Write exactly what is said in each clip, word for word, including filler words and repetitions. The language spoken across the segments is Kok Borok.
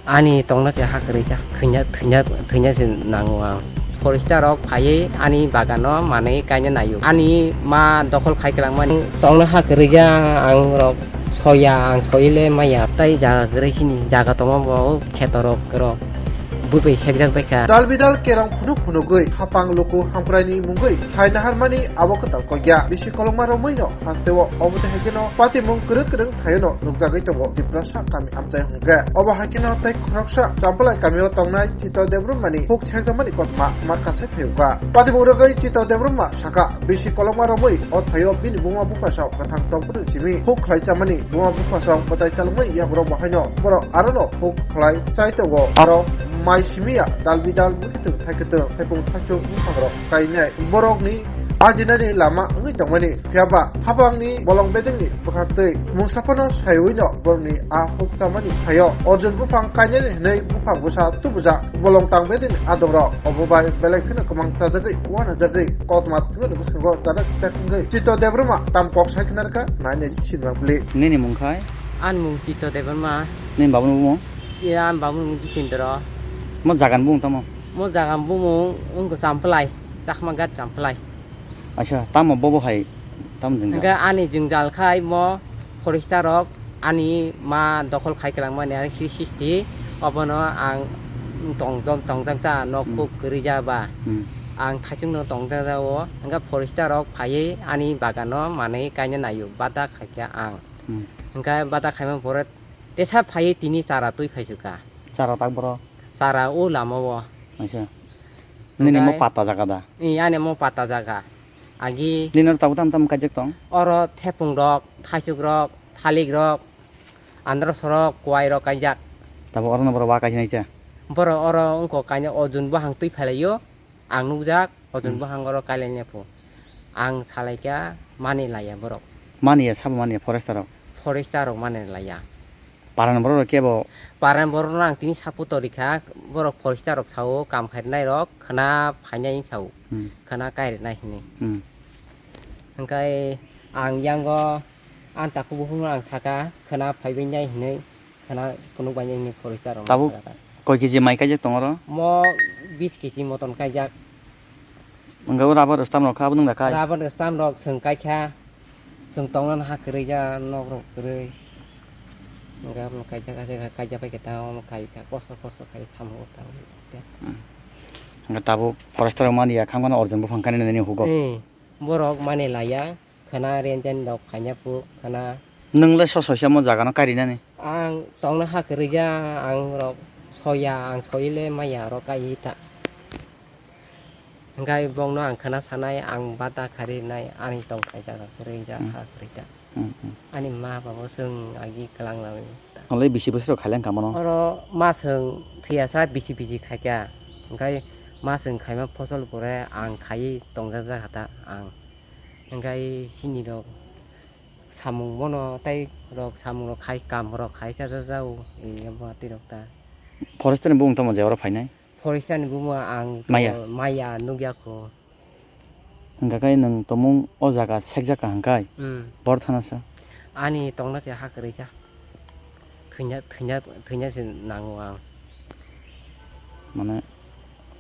Ani tongna se ha kwrwi jak, thwina, thwina, thwina se nango ang. Forester rok phaiwi ani bagano manwi kaina naio. Ani ma dokhol khai kwlangmani tongna ha kwrwi jak ang rok soya, ang soile maya. Tai jaga kwrwi sini, jaga tongma bo kheto rok, rok bui bai sekjak bai kha. Dal bidal kerong phunuk phunugwi hapang luku hamkraini mungwi thai naharmani abo kwtal kokya. Bisi kolokma romwi no hasteo obo tei haikhe no patimung kwrwng kwrwng thaio no nukjagwi tongo Tiprasa kami amchai hwnkhe. Obo haikhe no tei khoroksa Champlai kamio tongnai Chito Debbarmani huk sekjakmani kothoma ma kasai phaiwkha. Patimung rwgwi Chito Debbarma sakha, bisi kolokma romwi o thaio bini buma bupha sao kwthang tongphuru simi huk khlai chamani buma bupha sao kwtai chalokmani yagulo bo haino borok arono huk khlai chai tongo. Aro mai simi ya dal bidal bwkhe twng thai kwtwng thaipung thaichuk buphangrok kainai borokni ajinani lama wngwi tongmani. Phiyaba hapangni bolong bedengni bwkhaktwi mungsa phano saiwi no borokni a huk chamani phaio Arjun buphang kainani hwnwi buphang bwsa tubujak bolong tang bedengni adongrok. Obo bai belai kheno kwmang chajagwi uanajagwi kothoma thwngmani bwskango chana khitak wngwi Chito Debbarma tam kok sai khna rwkha nainai sinma bwlwi. Nini mung khai? Ani mung Chito Debbarma. Nini babuni bumung? Iya, ani babuni mung Jitendra. Mo jagani bumung tamo? Mo jagani bumung wngkha Champlai, Chakma Ghat Champlai. Acha, tamo bobo hai, tamo jwngjal? Hwnkhe ani jwngjal khai mo forester rok ani ma dokhol khai kwlangmani, ani sri sisti, obono ang tong, tong, tongjak ta, nok Hmm. kuk kwrwi ja ba. Hmm. Ang thaichung no tongjak ja o, hwnkhe forester rok phaiwi ani bagano manwi kaina naio, bata khaikha ang. Hmm. Hwnkhe bata khaima pore tesa phaiwi tini chara twi phaisu kha. Chara tak boro? Chara o lama o. Acha. Hwnkhe nini mo pata jaga da? Ee, ani mo pata jaga. Agi nini oro tabuk tam tam kaijak tong? Oro thepung rok, thaichuk rok, thalik rok, androso rok, kwai rok kaijak. Tabuk oro no borok wa kaisa nai cha? Borok oro wngkha kainwi Arjun buphang twi phailaio. Ang nukjak, Arjun Hmm. buphang oro kailainai phu. Ang salaikha mani laiya borok. Mani ya, sabo mani ya, forester rok? Forester rok mani laiya. Parani borok rok kebo? Parani borok no ang tini sapo torikha, borok forester rok sao, kam khairnai rok khwna phainai sao, Hmm. khwna kairinai hinwi. Hmm. Hwnkhe ang yango ang takhuk buphang no ang sakha, khwna phaibainai hinwi, khwna phunukbainai hinwi forester rok no Tabuk sakha. Koi kg mai kaijak tongo oro? Mo bis kg moton kaijak. Hwnkhe o rubber stamp rok kha, abo nwng da kai? Rubber stamp rok chwng kaikha, chwng tongnani ha kwrwi ja, nok rok kwrwi. Hwnkhe abono kaijak, kaijak, kaijak pai khe ta omo kaikha, kosto, kosto khai samung o ta. Hmm. Hwnkhe tabuk forester rok mani ya, khangmano Arjun buphang kainani hugo. Eh, borok mani laiya. Khwna renjani rok phaina phu khwna. Nwng le so soisa mo jaga no kairinani? Ang tongna ha kwrwi ja, ang rok soya, ang soi le maya oro kai ta. Hwnkhe bokno ang khwna sanai, ang bata kharinai, ani tong khai jaga kwrwi ja, Hmm. ha kwrwi ta. Hmm, hmm. Ani ma babo chwng agi kwlang lawi ta. Ang le bisi bwswk khaileng kamo no? Oro ma chwng thwiya sa bisi bisi khaikha. Hwnkhe ma chwng khaima phosol pore ang khaiwi tongjak jak ta ang. Hwnkhe sini rok samung bono tei rok samung rok khai, kam rok khai cha cha jao, e, bo twi rok ta. Forester ni bumung tamo je oro phainai? Forester ni bumung ang to Maya? Maya nukya kho. Hwnkha khe nwng tomung o jaga sekjak ka hwnkhe? Hmm. Bor thana sa? Ani tongna se ha kwrwi cha. Thwina, thwina, thwina se nango ang. Mane,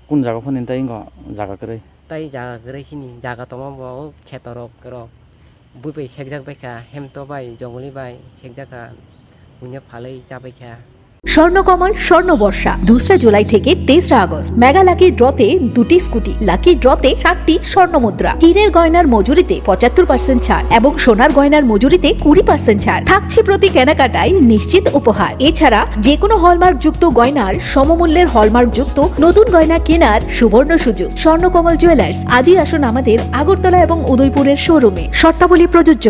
kun jaga phone tei wngkha jaga kwrwi? Tai jaga kwrwi sini, jaga tongma bo o kheto rok, rok. Bui bai sekjak bai kha, hemto bai, jongoli bai sekjak kha, buino phalwi cha bai kha. Swarnakamal স্বর্ণ বর্ষা দুসরা জুলাই থেকে তেসরা August. Mega lucky ড্রতে দুটি scooty, lucky ড্রতে সাতটি স্বর্ণ মুদ্রা, হীরের গয়নার মজুরিতে পঁচাত্তর পার্সেন্ট ছাড় এবং সোনার গয়নার মজুরিতে কুড়ি পার্সেন্ট ছাড় থাকছে। প্রতি কেনাকাটায় নিশ্চিত উপহার। এছাড়া যে কোনো হলমার্কযুক্ত গয়নার সমমূল্যের হলমার্কযুক্ত নতুন গয়না কেনার সুবর্ণ সুযোগ। স্বর্ণকমল জুয়েলার্স, আজই আসুন আমাদের আগরতলা এবং উদয়পুরের শোরুমে। শর্তাবলী প্রযোজ্য।